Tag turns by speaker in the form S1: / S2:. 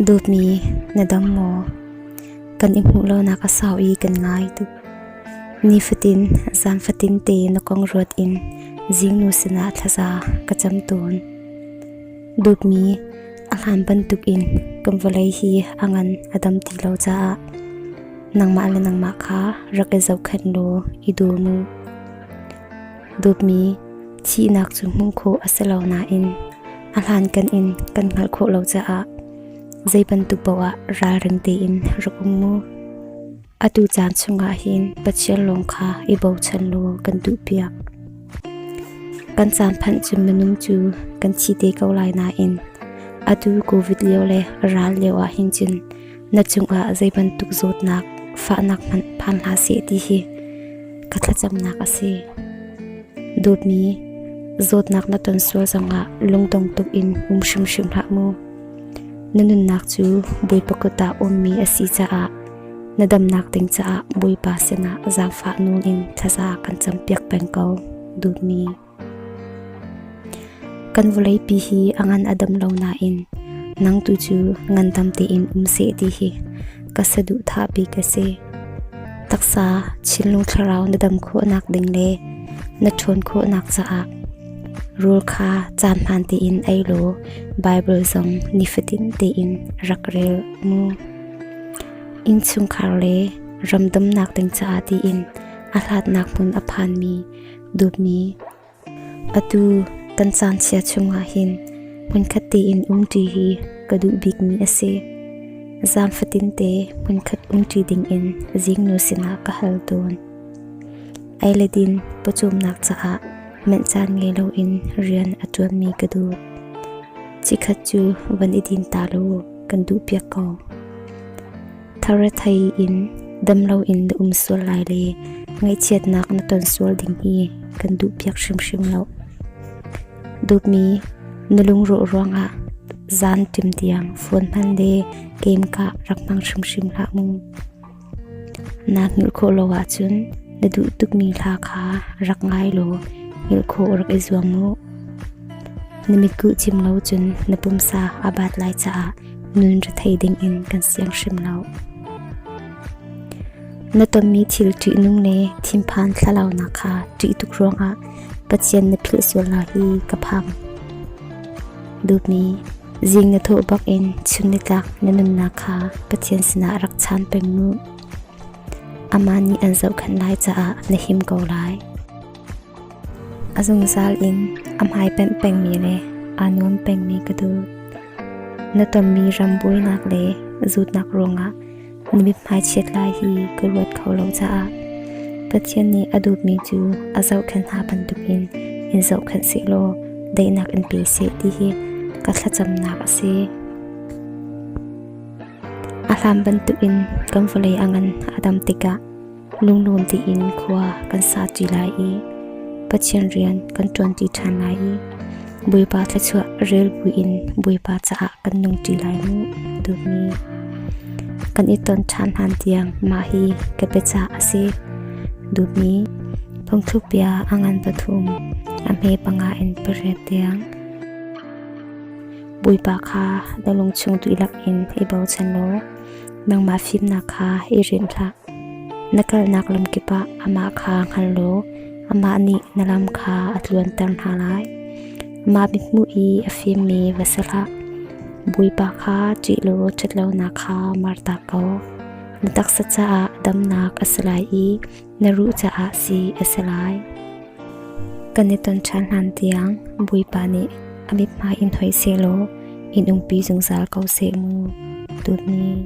S1: Dawtmi, na dam maw? Kan i hmuh lonak a sau i kan ngai tuk. Nifatin, zan fatin te na kong ruat in zingnu sinah thlaza ka cam tawn. Dawtmi, a hlan bantukin kan vawlei hi a ngan a dam ti lo caah nangmah le nangmah kha rak i zohkhenh law i daw mu. Dawtmi, thihnak cu hmuh khawh a si lo nain a hlankan in kan hngalh khawh lo caah zei bantuk paoh ah ralring tein rak um mu. Atu caan chungah hin Pathian lawng kha i bochan law kan duhpiak. Kan caan phanh cun minung cu kan thi te ko lai nain atu COVID lio le ral lio ah hin cun na cungah zei bantuk zawtnak fahnak hmanh phan hlah seh ti hi ka thlacamnak a si. Dawtmi, zawtnak na ton sual zongah lungdong tuk in um hrimhrim hlah mu. Na nunnak cu Bawipa kut ah ummi a si caah na damnak ding caah Bawipa sinah zaangfah nawl in thlaza kan campiak peng ko, dawtmi. Kan vawleipi hi a ngan a dam lo nain nang tu cu ngandam tein um seh ti hi ka saduhthah bik a si. Taksa thinlung thlarau na dam khawhnak ding le na ṭhawn khawhnak caah rawl kha caan hmaan tein ei law Baibal zong nifatin tein rak rel mu. Innchungkhar le ram damnak ding caah tiin a hlatnak hmun a phanmi Dawtmi, atu kan caan chia chungah hin hmunkhat tein umṭi hi ka duh bikmi a si. Zan fatinte hmunkhat umṭi dingin zingnu sinah ka hal tawn. Ei le din pawcawmnak caah manh caan ngei loin rian a ṭuanmi ka duh. Chikkhat cu van i din ta law kan duhpiak ko. Tharethei in dam loin na um sual lai le ngaihchiatnak na ton sual ding hi kan duhpiak hrimhrim lo. Dawtmi, na lungrawh ruangah zan ṭim tiang phone hman le game kah rak hmang hrimhrim hlah mu. Naa hngilh khawh lo ahcun na duh tukmi hla kha rak ngai law hngilh khawh rak i zuam mu. Na mitkuh cim lo cun na pumsa a baat lai caah nun rethei dingin kan siang hrim lo. Na tonmi thil ṭihnung le thinphan thlalaunak kha ṭih tuk ruangah Pathian na philh sual lai hi ka phang. Dawtmi, zing na thawh bakin chun nitlak na nunnak kha Pathian sinah rak chaan peng mu. Amah nih an zohkhenh lai caah na him ko lai. A zungzal in a hmai pemh pengmi le aa nuam pengmi ka duh. Na tonmi ram buainak le zawtnak ruangah na mithmai chiat lai hi ka ruat kho lo caah Pathian nih a dawtmi cu a zohkhenh hna bantukin in zohkhenh sehlaw daihnak in pe seh ti hi ka thlacamnak a si. A hlan bantukin kan vawlei a ngan a dam tikah Lunglawm tein khua kan sa ṭi lai i Pathian rian kan ṭuanṭi ṭhan lai i Bawipa thluachuah rel buin Bawipa caah kan nung ṭi lai mu dawtmi. Kan i ton ṭhan hlan tiang mah hi ka biacah a si. Dawtmi, phungthluk bia a ngan pathum, a hme panga in pariat tiang. Bawipa kha na lungchung dihlak in i bochan law Nangmah fimnak kha i rinh hlah. Na kalnak lam kip ah amah kha hngal law amah nih na lam kha a tluanter hna lai. Mah mithmuh i a fimmi va si hlah. Bawipa kha ṭih law ṭhatlonak kha martak ko. Na taksa caah damnak a si lai i na ruh caah sii a si lai. Kan i ton ṭhan hlan tiang Bawipa nih a mithmai in hoih sehlaw in umpi zungzal ko seh mu. Dawtmi.